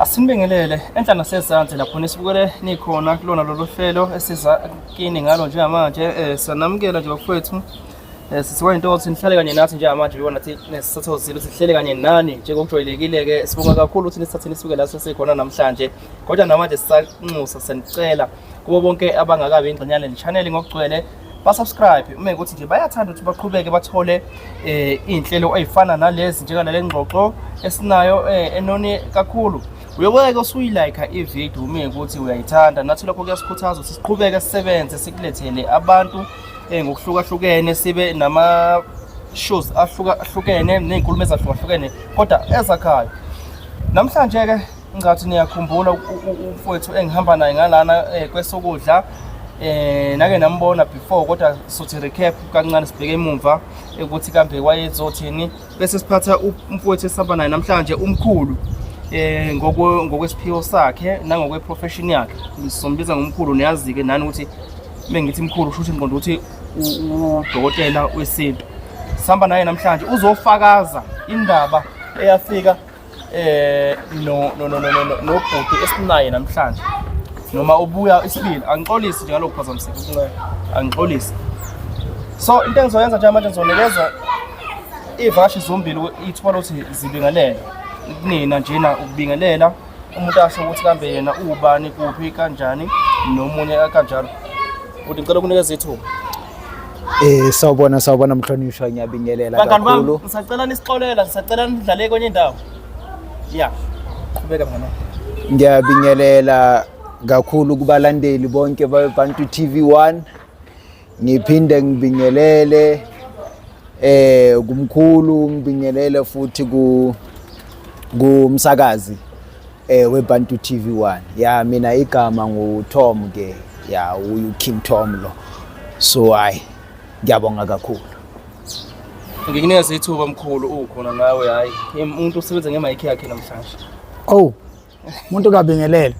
Asinibingelele enhla nasezansi lapho nisibukele nikhona kulona lolu hlelo esiza kini ngalo njengamanje sanamukela nje bafowethu. Sithi kwayintokozo nihlale kanye nathi njengamanje njengoba nathi sisathokozile ukuthi sihlele kanye nani njengokujwayelekile-ke. Sibonga kakhulu ukuthi nisithathe nisuke la sesikhona namhlanje, kodwa namanje sisanxusa senicela kubo bonke abangakabi ingxenye yale channel ngokugcwele ba-subscribe uma ukuthi nje bayathanda ukuthi baqhubeke bathole iy'nhlelo ey'fana nalezi njengalale ngxoxo esinayo enoni kakhulu. Uyobeke usuyilike ividiyo uma ukuthi uyayithanda, nathi lokho kuyasikhuthaza ukuthi siqhubeke sisebenze sikulethele abantu ngokuhlukahlukene, sibe nama-shows ahlukahlukene ney'nkulumo ezahlukahlukene kodwa ezakhayo. Namhlanje-ke ngathi niyakhumbula umfowethu engihamba naye ngalana kwesokudla, nake nambona before, kodwa sothi recap kancane sibheke emumva ukuthi kambe wayezothini, bese siphatha umfowethu esihamba naye namhlanje umkhulu ngokwesiphiwo sakhe nangokwe-profession yakhe. Sizombiza ngomkhulu, niyazi-ke nani ukuthi mengithi mkhulu kusho ukuthi ngiqonda ukuthi udokotela wesintu. Sihamba naye namhlanje uzofakaza indaba eyafika no no no no no nobhuti esinaye namhlanje, noma ubuya isibili. Angixolisi nje ngalokhu phazamiseka ukuncela, angixolisi. So into engizoyenza njengamanje, ngizonikeza iy'vakashi zombili ithuba lokuthi zibingelele kunina njena, ukubingelela umuntu asho ukuthi kambe yena uwubani, kuphi, kanjani, nomunye kanjalo. Uthi ngicela ukunikeza ithuba. Sawubona, sawubona mhlonishwa, ngiyabingelela Bangani bami, kakhulu. ngisacela nisixolela, ngisacela nidlale kwenye indawo. Ya, qhubeka mngani wami. Ngiyabingelela kakhulu kubalandeli bonke baBantu TV1. Ngiphinde ngibingelele kumkhulu, ngibingelele futhi ku kumsakazi weBantu TV1. Ya, mina igama nguTom ke. Ya, uyu King Tom lo. So hayi, ngiyabonga kakhulu. Ngikunikeza ithuba mkhulu, ukhona nawe. Hayi, umuntu usebenza nge-mic yakhe namhlanje. Oh, umuntu kabingelele.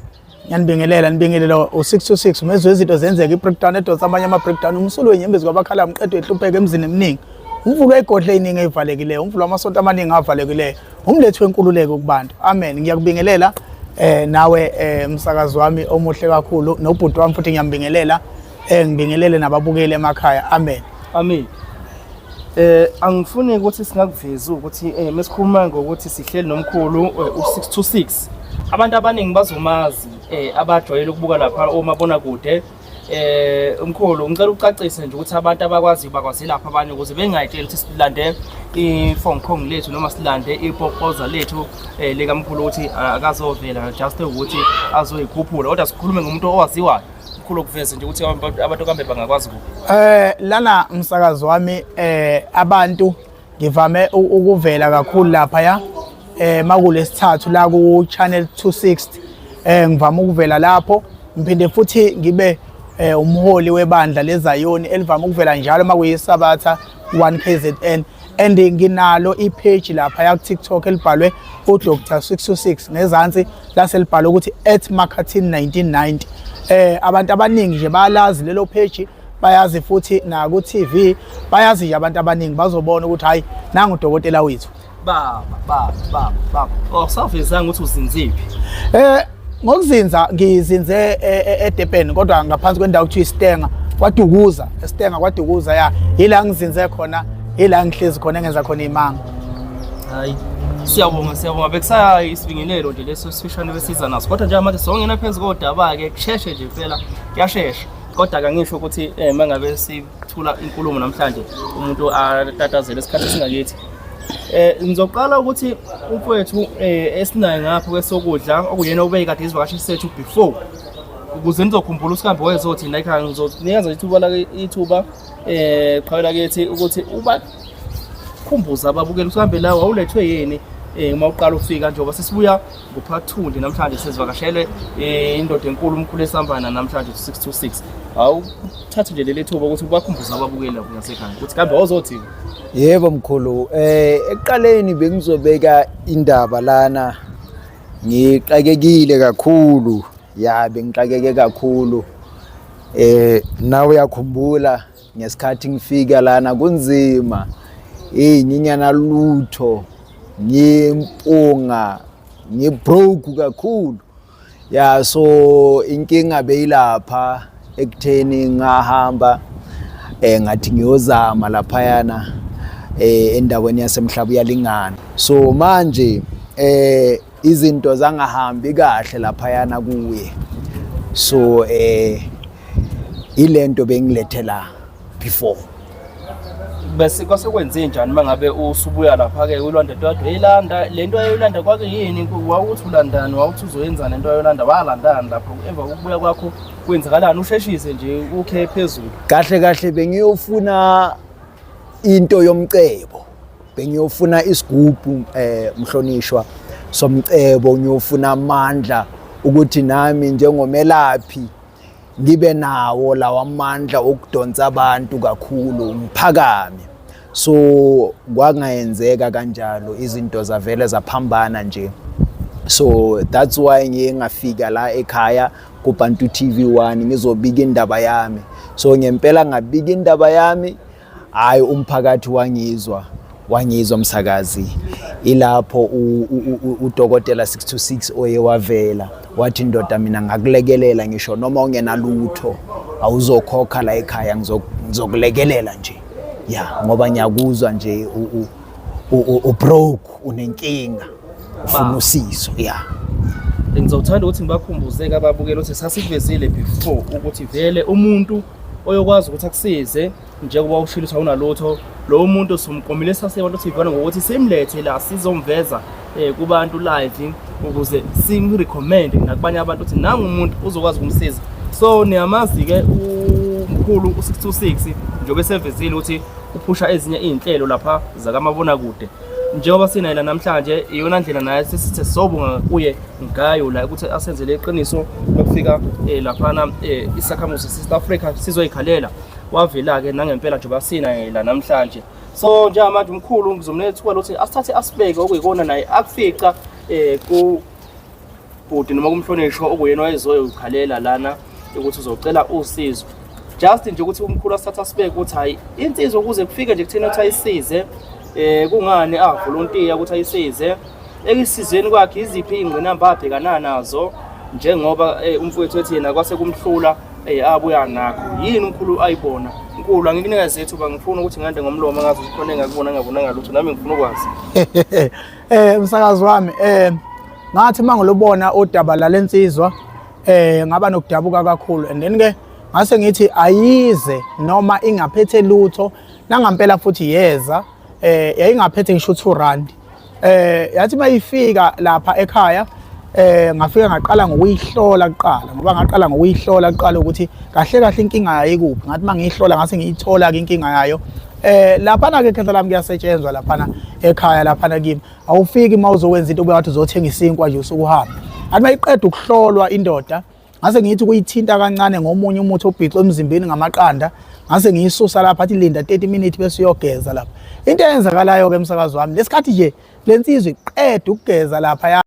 Ngiyanibingelela, nibingelela u-626 umezwe izinto zenzeka i-breakdown edonsa amanye ama-breakdown, umsulo wenyembezi kwabakhala, umqedo ehlupheka emzini eminingi, umvulo wegodlo ey'ningi ey'valekileyo, umvulo wamasonto amaningi avalekileyo, umlethi wenkululeko kubantu. Amen. Ngiyakubingelela nawe msakazi wami omuhle kakhulu, nobhuti wami futhi ngiyambingelela, ngibingelele nababukeli emakhaya. Amen. Amen. Angifuni ukuthi singakuvezi ukuthi mesikhuluma ngokuthi sihleli nomkhulu u626, abantu abaningi bazomazi abajwayele ukubuka lapha omabonakude. Umkhulu, ngicela ucacise nje ukuthi abantu abakwaziyo bakwazi lapha abanye, ukuze bengayitsheli ukuthi silande iFong lethu noma silande ipopoza lethu likamkhulu ukuthi akazovela just ukuthi azoyikhuphula, kodwa sikhulume ngomuntu owaziwayo. Mkhulu, okuveze nje ukuthi abantu kambe bangakwazi kuphi? Lana msakazi wami, abantu ngivame ukuvela kakhulu lapha ya makulesithathu la ku channel 260. Ngivame ukuvela lapho, ngiphinde futhi ngibe umholi webandla leZayoni elivame ukuvela njalo makuyisabatha 1 KZN, and nginalo i-page lapha ya ku TikTok elibhalwe uDr 626, ngezansi laselibhalwe ukuthi @Makhathini 1990. Abantu abaningi nje bayalazi lelo page, bayazi futhi na ku TV bayazi nje. Abantu abaningi bazobona ukuthi hayi, nangu udokotela wethu. Baba, baba, baba, baba, awusavezanga ukuthi uzinziphi? Ngokuzinza ngizinze eDurban, kodwa ngaphansi kwendawo kuthiwa iStenga kwaDukuza, eStenga kwaDukuza. Ya, yila ngizinze khona, yila ngihlezi khona, engenza khona imanga. Hayi, siyabonga, siyabonga. Bekusaya isibingelelo nje leso sifishane besiza naso, kodwa njengamanje songena phezu kodaba-ke, kusheshe nje phela, kuyashesha. Kodwa kangisho ukuthi mangabe sithula inkulumo namhlanje umuntu atatazele isikhathi esingakithi. Ngizoqala ukuthi umfowethu esinaye ngapha kwesokudla, okuyena obekade isivakashi sethu before, ukuze nizokhumbula ukuthi kambe wayezothi la ekhaya. Ngizonikeza ithuba la, ithuba qhawe lakithi, ukuthi ubakhumbuze ababukeli ukuthi kambe la wawulethwe yini uma uqala ufika, njengoba sesibuya ngo-part 2 nje namhlanje sesivakashele indoda enkulu, umkhulu esambana namhlanje 626. Awuthathe nje leli thuba ukuthi ubakhumbuze ababukeli lapho ngasekhaya ukuthi kambe wawuzothini. Yebo mkhulu, ekuqaleni bengizobeka indaba lana, ngixakekile kakhulu. Ya, bengixakeke kakhulu. Nawe uyakhumbula ngesikhathi ngifika lana kunzima. Hey, nginyana lutho, ngimpunga. Ngibroke kakhulu. Ya, so inkinga beyilapha ekutheni ngahamba ngathi ngiyozama laphayana endaweni yasemhlaba uyalingana. So manje izinto zangahambi kahle laphayana kuye. So ilento bengilethela before. Bese kwase kwenze njani mangabe usubuya lapha ke ulanda into kade uyilanda, lento ayolanda kwake yini, wawuthi ulandani, wawuthi uzoyenzani lento ayolanda, walandani lapho emva kokubuya kwakho kwenzakalani? Usheshise nje ukhe phezulu. Kahle kahle bengiyofuna into yomcebo, bengiyofuna isigubhu mhlonishwa somcebo, ngiyofuna amandla ukuthi nami njengomelaphi ngibe nawo lawa amandla okudonsa abantu kakhulu ngiphakame. So kwangayenzeka kanjalo, izinto zavele zaphambana nje. So that's why ngiye ngafika la ekhaya kuBantu TV 1 ngizobika indaba yami. So ngempela ngabika indaba yami, hayi umphakathi wangizwa msakazi. Ilapho udokotela 626 oye wavela wathi, ndoda mina ngakulekelela ngisho noma ungenalutho, awuzokhokha la ekhaya, ngizokulekelela nje, ya, ngoba ngiyakuzwa nje u-broke, unenkinga, ufuna usizo, ya. Ngizothanda ukuthi ngibakhumbuze-ke ababukeli ukuthi sasikuvezile before ukuthi vele umuntu oyokwazi ukuthi akusize njengoba ushilo ukuthi awunalutho, lowo muntu sumqomile sasebantu sivana ngokuthi simlethe la sizomveza kubantu live ukuze simrecommend nakubanye abantu ukuthi nangu umuntu uzokwazi ukumsiza. So niyamazi-ke umkhulu u-626 njengoba esevezile ukuthi uphusha ezinye iy'nhlelo lapha zakamabonakude. Njengoba sinaye la namhlanje, iyona ndlela naye sesithe sobonga kuye ngayo la ukuthi asenzele iqiniso lokufika laphana isakhamuzi se-South Africa sizoyikhalela. Wavela-ke nangempela njengoba sinaye la namhlanje. So njengamanje umkhulu ngizomnika ithuba lokuthi asithathe asibeke okuyikona naye akufica kubhuti noma kumhlonishwa okuyena wayezoyikhalela lana ukuthi uzocela usizo. Just nje ukuthi umkhulu asithathe asibeke ukuthi hayi insizwa ukuze kufike nje kuthina ukuthi ayisize, kungani avolontiya ukuthi ayisize, ekusizeni kwakhe iziphi iy'ngqinamba abhekana nazo njengoba umfowethu ethi yena kwase kumhlula abuya nakho, yini umkhulu ayibona. Mkhulu, angikunikeze ithuba, ngifuna ukuthi ngande ngomlomo ngazi ukuthi khona engakubona ngingabonanga lutho, nami ngifuna ukwazi. Msakazi wami, ngathi mangilubona udaba lalensizwa ngaba nokudabuka kakhulu, and then ke ngase ngithi ayize noma ingaphethe lutho, nangampela futhi yeza, yayingaphethe ngisho 2 rand. Yathi mayifika lapha ekhaya, ngafika ngaqala ngokuyihlola kuqala, ngoba ngaqala ngokuyihlola kuqala ukuthi kahle kahle inkinga yayo ikuphi. Ngathi mangiyihlola ngase ngiyithola ke inkinga yayo. Laphana ke khehla lami kuyasetshenzwa laphana ekhaya laphana kimi, awufiki uma uzokwenza into obuyathi uzothenga isinkwa nje usuke uhamba. Athi mayiqeda ukuhlolwa indoda, ngase ngithi kuyithinta kancane ngomunye umuthi obhixwe emzimbeni ngamaqanda, ngase ngiyisusa lapha, athi linda 30 minutes bese uyogeza lapha. Into eyenzakalayo ke msakazi wami, lesikhathi nje lensizwa iqeda ukugeza lapha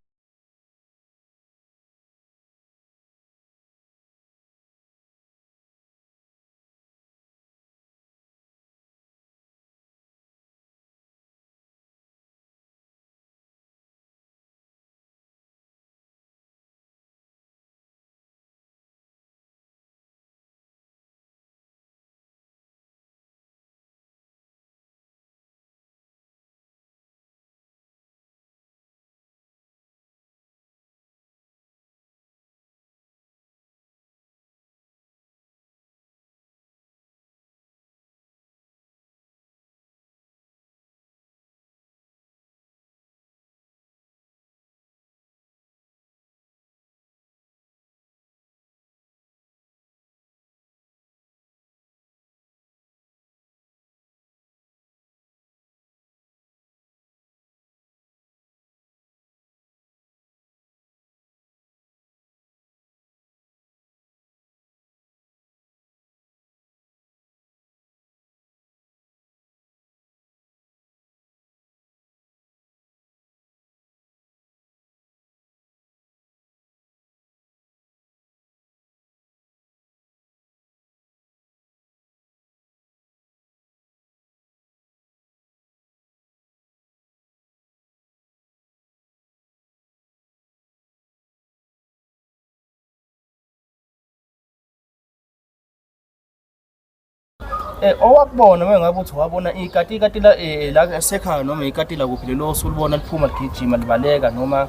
Owakubona uma ngabe uthi wabona ikati, ikati la la esekhaya noma ikati la kuphi lelo osulibona liphuma ligijima libaleka noma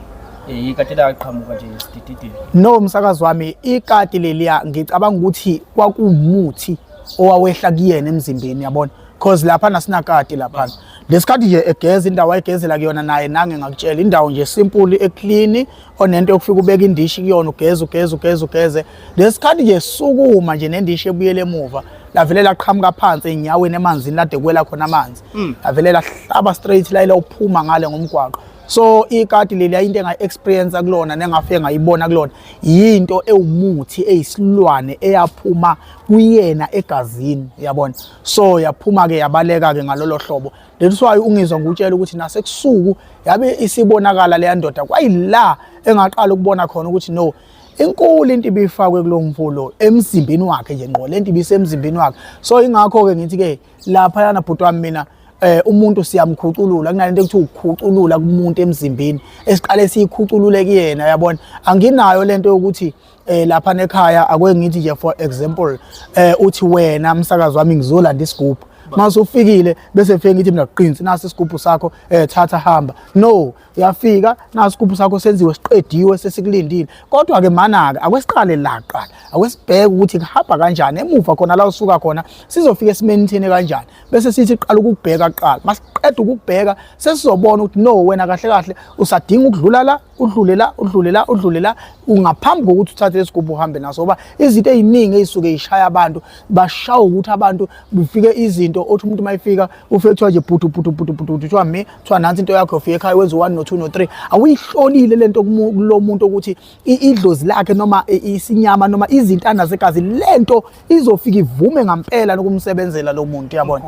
ikati laqhamuka nje esidididini? No, msakazi wami, ikati leliya ngicabanga ukuthi kwakuwumuthi owawehla kuyena emzimbeni, yabona, cause laphana sinakati laphana. Lesikhathi nje egeza indawo ayigezela kuyona naye nange ngakutshela indawo nje simple eclean onento yokufika ubeka indishi kuyona ugeze ugeze ugeze ugeze. Lesikhathi nje sukuma nje nendishi ebuyele emuva, lavele laqhamuka phansi enyaweni emanzini lade kwela khona amanzi. Lavele lahlaba straight layila uphuma ngale ngomgwaqo. So ikati leli into engayi-experience kulona nengafike ngayibona kulona yinto ewumuthi eyisilwane eyaphuma kuyena egazini, yabona. So yaphuma-ke yabaleka-ke ngalolo hlobo. That's why ungizwa ngikutshela ukuthi nasekusuku yabe isibonakala leya ndoda, kwayila engaqala ukubona khona ukuthi no, inkulu into ibifakwe kulo mfo emzimbeni wakhe nje ngqo, lento ibisemzimbeni wakhe. So ingakho-ke ngithi-ke laphayana bhuti wami mina umuntu siyamkhuculula, kunalento ekuthiwa ukukhuculula kumuntu emzimbeni esiqale siyikhuculule kuyena, yabona. Anginayo lento yokuthi lapha nekhaya ake ngithi nje for example uthi wena msakazi wami ngizolanda isigubhu, mase ufikile bese fike ngithi mina qinsi nasi isigubhu sakho, thatha hamba. No, uyafika nasi isigubhu sakho senziwe siqediwe sesikulindile. Kodwa ke mana ke akwesiqale la kuqala, akwesibheke ukuthi kuhamba kanjani emuva khona la usuka khona, sizofika esimenithini kanjani, bese sithi qala ukubheka kuqala. Masiqeda ukubheka sesizobona ukuthi no, wena kahle kahle usadinga ukudlula la, udlule la, udlule la, udlule la, ungaphambi kokuthi uthathe lesigubhu uhambe naso. Ngoba izinto ey'ningi ey'suke y'shaya abantu, bashawa ukuthi abantu bufike izinto othi umuntu mayefika ufike kuthiwa nje bhutu bhutu bhutu bhutu, kuthiwa mi kuthiwa nansi into yakho, ufike ekhaya wenza u-1 no-2 no-3, awuyihlolile lento kulo muntu ukuthi idlozi lakhe noma isinyama noma izinto anazo egazi, lento izofika ivume ngampela nokumsebenzela lo muntu, yabona.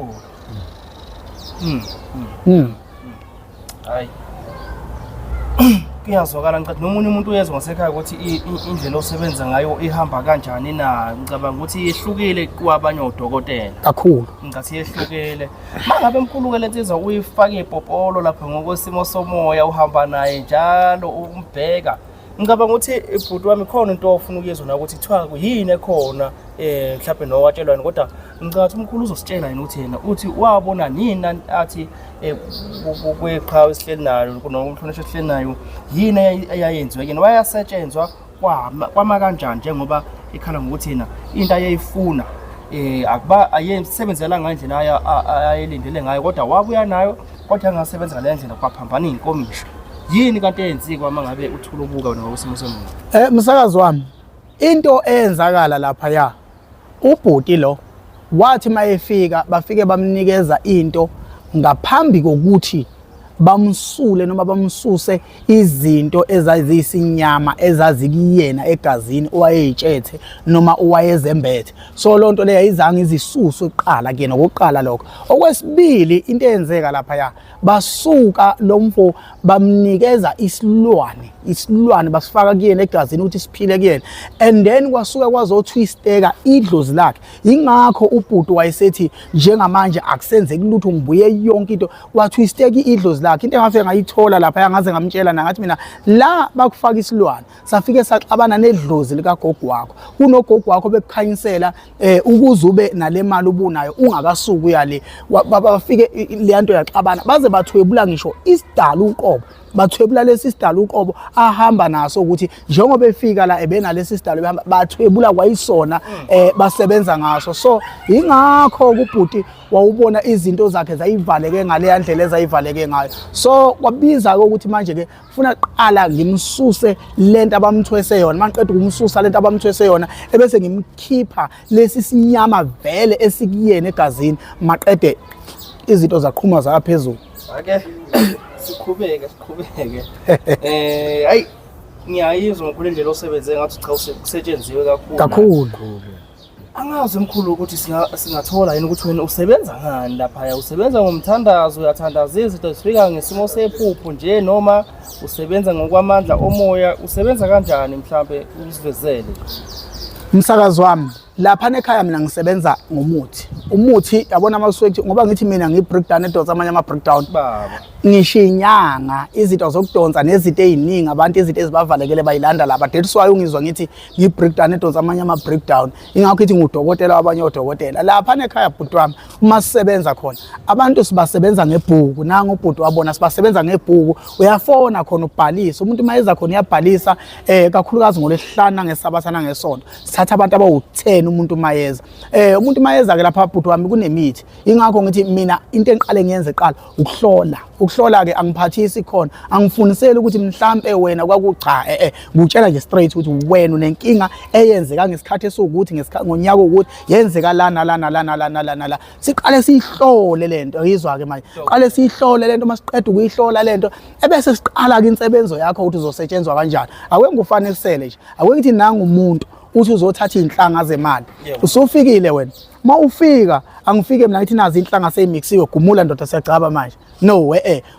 Hayi, kuyazwakala. Ngicathi nomunye umuntu uyezwa ngasekhaya ukuthi indlela osebenza ngayo ihamba kanjani na. Ngicabanga ukuthi yehlukile kwabanye odokotela. Kakhulu. Ngicathi yehlukile. Mangabe mkhulu-ke le nsizwa uyifake ipopolo lapha ngokwesimo somoya, uhamba naye njalo umbheka, ngicabanga ukuthi ibhuti wami khona into ofuna ukuyizwa na ukuthi kuthiwa yini ekhona mhlawumbe nowatshelwa yena, kodwa ngicabanga ukuthi umkhulu uzositshela yena ukuthi yena uthi wabona nini athi kweqhawe esihleli nayo nomhlonishwa esihleli nayo yini eyayenziwe kuyena, wayasetshenzwa kwama kanjani, njengoba ikhala ngokuthi yena into ayeyifuna akuba ayesebenzela ngendlela ayelindele ngayo, kodwa wabuya nayo kodwa angasebenza ngale ndlela, kwaphambana iy'nkomisho. Yini kanti eyenzikwa uma ngabe uthula ubuka wena ngokwesimo somuntu? Msakazi wami, into eyenzakala lapha ya ubhuti lo wathi mayefika bafike bamnikeza into ngaphambi kokuthi bamsule noma bamsuse izinto ezaziyisinyama ezazikuyena egazini owayeyitshethe noma owayezembethe. So lonto leyo ayizange izisuswe kuqala kuyena, okokuqala lokho. Okwesibili, into eyenzeka lapha ya basuka lo mfo bamnikeza isilwane, isilwane basifaka kuyena egazini ukuthi siphile kuyena, and then kwasuka kwazothwisteka idlozi lakhe. Ingakho ubhuti wayesethi njengamanje akusenzeki lutho, ngibuye yonke into, wathwisteka idlozi lakhe. Into engafike ngayithola lapha ngaze ngamtshela nangathi mina la bakufaka isilwane safike saxabana nedlozi likagogo wakho, kunogogo wakho bekukhanyisela ukuze ube nale mali ubunayo ungakasuki uyale, bafike le nto yaxabana baze bathwebula ngisho isidalo uqobo, bathwebula lesi sidalo uqobo ahamba naso ukuthi njengoba efika la ebenalesi sidalo behamba bathwebula kwayisona basebenza ngaso. So ingakho kubhuti wawubona izinto zakhe zayivaleke ngale ndlela ezayivaleke ngayo. So kwabiza ukuthi manje ke funa qala ngimsuse lento abamthwese yona, mangiqeda ukumsusa lento abamthwese yona ebese ngimkhipha lesi sinyama vele esikuyena egazini, maqede izinto zaqhuma zaya phezulu. Ake siqhubeke siqhubeke. Ayi, ngiyayizwa mkhulu indlela osebenze ngathi, cha, usetshenziwe kakhulu. Kakhulu. Angazi mkhulu ukuthi singathola yini ukuthi wena usebenza ngani laphaya, usebenza ngomthandazo, uyathandaza izinto zifika ngesimo sephupho nje, noma usebenza ngokwamandla omoya, usebenza kanjani mhlambe usivezele? Msakazi wami, lapha ekhaya mina ngisebenza ngomuthi. Umuthi yabona amasuke ngoba ngithi mina ngi-breakdown edonsa amanye ama-breakdown. Baba. Ngisho inyanga, izinto zokudonsa nezinto eziningi, abantu izinto ezibavalekele bayilanda lapha. That's why ungizwa ngithi ngi-breakdown, edonsa amanye ama-breakdown. Ingakho ithi ngudokotela wabanye odokotela lapha nekhaya. Bhuti wami, uma sisebenza khona abantu sibasebenza ngebhuku. Nangu ubhuti wabona, sibasebenza ngebhuku. Uyafona khona ubhalisa umuntu, uma eza khona uyabhalisa, kakhulukazi ngolwesihlanu nangesabatha nangesonto sithatha abantu abawu-10 umuntu uma yeza. Umuntu uma yeza ke lapha, bhuti wami, kunemithi. Ingakho ngithi mina into engiqale ngiyenze qala ukuhlola. Ukuhlola ke angiphathisi khona, angifuniseli ukuthi mhlambe wena kwakucha, ngutshela nje straight ukuthi wena unenkinga eyenzeka ngesikhathi esiwukuthi, ngesikhathi ngonyaka ukuthi yenzeka lana lana lana lana lana la. Siqale siyihlole lento, yizwa ke manje, qale siyihlole lento. Masiqeda ukuyihlola lento, ebese siqala ke insebenzo yakho ukuthi uzosetshenzwa kanjani. Ake ngikufanekisele nje, ake ngithi nanga umuntu uthi uzothatha izinhlanga zemali. Usufikile wena, uma ufika angifike mina ngithi nazi inhlanga seyimixiwe, gumula ndoda, siyagcaba manje. No,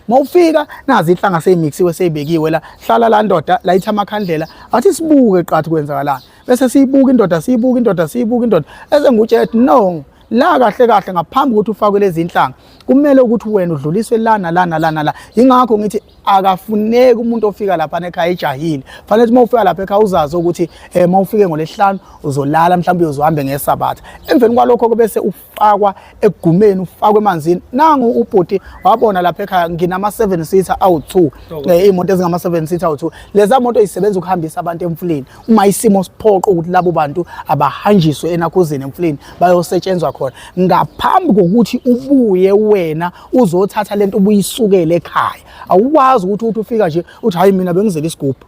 uma ufika nazi inhlanga seyimixiwe, seyibekiwe la, hlala la ndoda, layitha amakhandlela, athi sibuke qathu kwenzakalani. Bese siyibuka indoda, siyibuka indoda, siyibuka indoda, ese ngutshela no la kahle kahle, ngaphambi kokuthi ufakwe lezi inhlanga kumele ukuthi wena udluliswe lana lana lana la. Ingakho ngithi akafuneki umuntu ofika lapha ekhaya ejahile. Fanele ukuthi uma ufika lapha ekhaya uzazi ukuthi uma ufike ngolesihlanu uzolala, mhlawumbe uyozuhambe ngesabatha. Emveni kwalokho bese ufakwa egumeni, ufakwe emanzini. Nangu ubhuti wabona lapha ekhaya nginama 7 seater awu2, iy'moto ezingama 7 seater awu2. Leza moto zisebenza ukuhambisa abantu emfuleni uma isimo siphoqa ukuthi labo bantu abahanjiswe enakhuzeni emfuleni bayosetshenzwa khona, ngaphambi kokuthi ubuye wena uzothatha lento ubuyisukele ekhaya. Awukwazi ukuthi uthi ufika nje uthi hayi, mina bengizele isigubhu,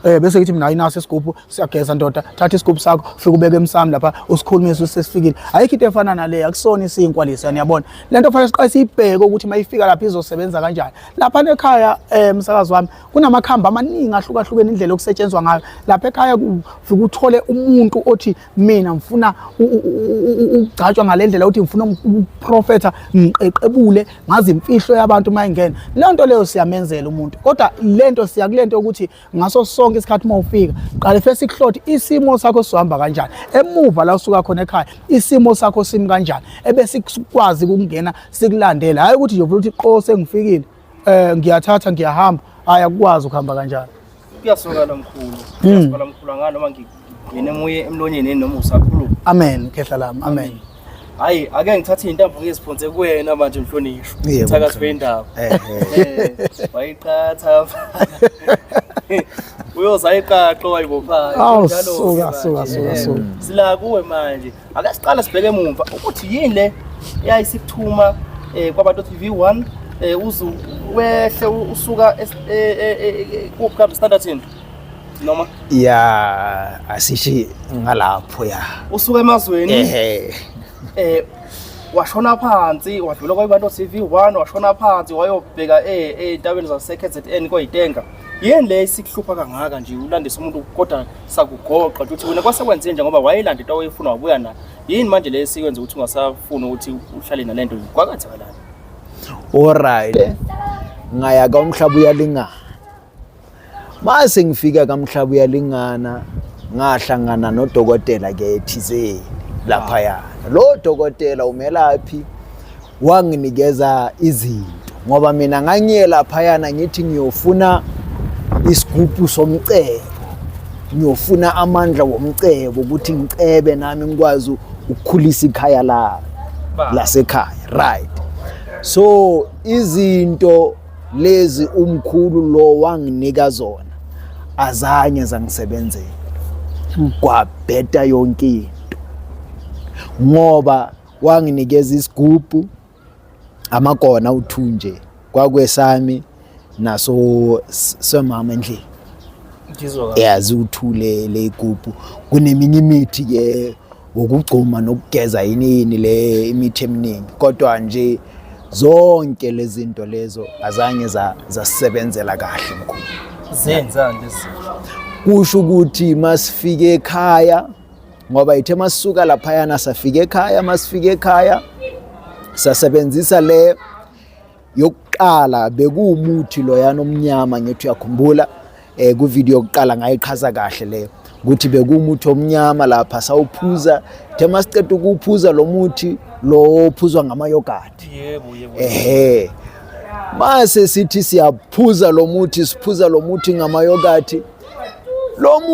bese ngithi mina ayinaso isigubhu, siyageza ndoda, thatha isigubhu sakho, fika ubeke emsamo lapha, usikhulumise sesifikile. Ayikho into efana nale, akusona isinkwa lesi, niyabona. Lento fanele siqale siyibheke ukuthi mayifika lapha izosebenza kanjani. Lapha ekhaya, msakazi wami, kunamakhambi amaningi ahlukahlukene, indlela yokusetshenzwa ngayo. Lapha ekhaya ufika uthole umuntu othi mina ngifuna ukugcatshwa ngale ndlela, uthi ngifuna ukuprofetha, ngiqeqebule ngazi imfihlo yabantu uma ingena. Leyo nto leyo siyamenzela umuntu, kodwa lento siya kulento yokuthi ngaso sonke isikhathi uma ufika qale first sikuhlothe isimo sakho sizohamba kanjani, emuva la usuka khona ekhaya isimo sakho simi kanjani, ebese sikwazi ukungena sikulandele. Hayi ukuthi nje uvula uthi qo sengifikile, ngiyathatha ngiyahamba. Hayi, akukwazi ukuhamba kanjalo. Kuyasokala mkhulu, kuyasokala mkhulu, anga noma ngingene emuye emlonyeni noma usakhuluma. Amen, khehla lami, amen. Hayi, ake ngithathe iy'ntambo ngiziphonse kuwena manje mhlonishwa. Yebo, Mthakathi mhlonishwa. wendaba. Ehhe. Wayiqatha uyoza ayiqaqo wayibophayo. Awu, Njalo-ke suka, manje. suka, suka, suka. Sila kuwe manje, ake siqale sibheke emumva ukuthi yini le eyayisikuthuma kwabantu TV1, uzu wehle usuka kuphi, kambe Standerton noma? Ya, asishi ngalapho, ya. Usuka emazweni. Ehe. Washona phansi, wadlula kwabantu TV1, washona phansi wayobheka ey'ntabeni zase-KZN koyitenga. Yini le isikuhlupha kangaka nje ulandisa umuntu kodwa sakugoqa nje ukuthi wena kwasekwenze nje ngoba wayelanda into awayefuna wabuya nayo? Yini manje le esikwenza ukuthi ungasafuni ukuthi uhlale nalento? Kwakwenzakalani? Alright, ngaya kamhlaba uyalingana. Mase ngifika kamhlaba uyalingana, ngahlangana nodokotela ke thizeni laphaya. Lo dokotela umelaphi wanginikeza izinto, ngoba mina ngangiye laphayana ngithi ngiyofuna isigubhu somcebo, ngiyofuna amandla womcebo ukuthi ngicebe nami ngikwazi ukukhulisa ikhaya lami lasekhaya, right? So izinto lezi umkhulu lo wanginika zona azange zangisebenzela, kwabheda yonke into, ngoba wanginikeza isigubhu amakona u2 nje, kwakwesami naso semama endlini. Ngizwa kahle. Yazi uthule le igubhu, kuneminye imithi ke wokugcuma nokugeza, yini yini le imithi eminingi, kodwa nje zonke lezi zinto lezo azange zasebenzela kahle mkhulu. Zenzani lezi? Kusho ukuthi masifike ekhaya, ngoba ithe masisuka laphayana safika ekhaya, masifike ekhaya sasebenzisa le yokuqala, bekuwumuthi loyana omnyama. Ngithi uyakhumbula ku video yokuqala ngayichaza kahle leyo ukuthi bekuwumuthi omnyama lapha sawuphuza. The masiceda ukuwuphuza lo muthi lo ophuzwa ngama-yogurt. Yebo. Ehe, Mase sithi siyaphuza lo muthi, siphuza lo muthi ngamayogathi, lo muthi.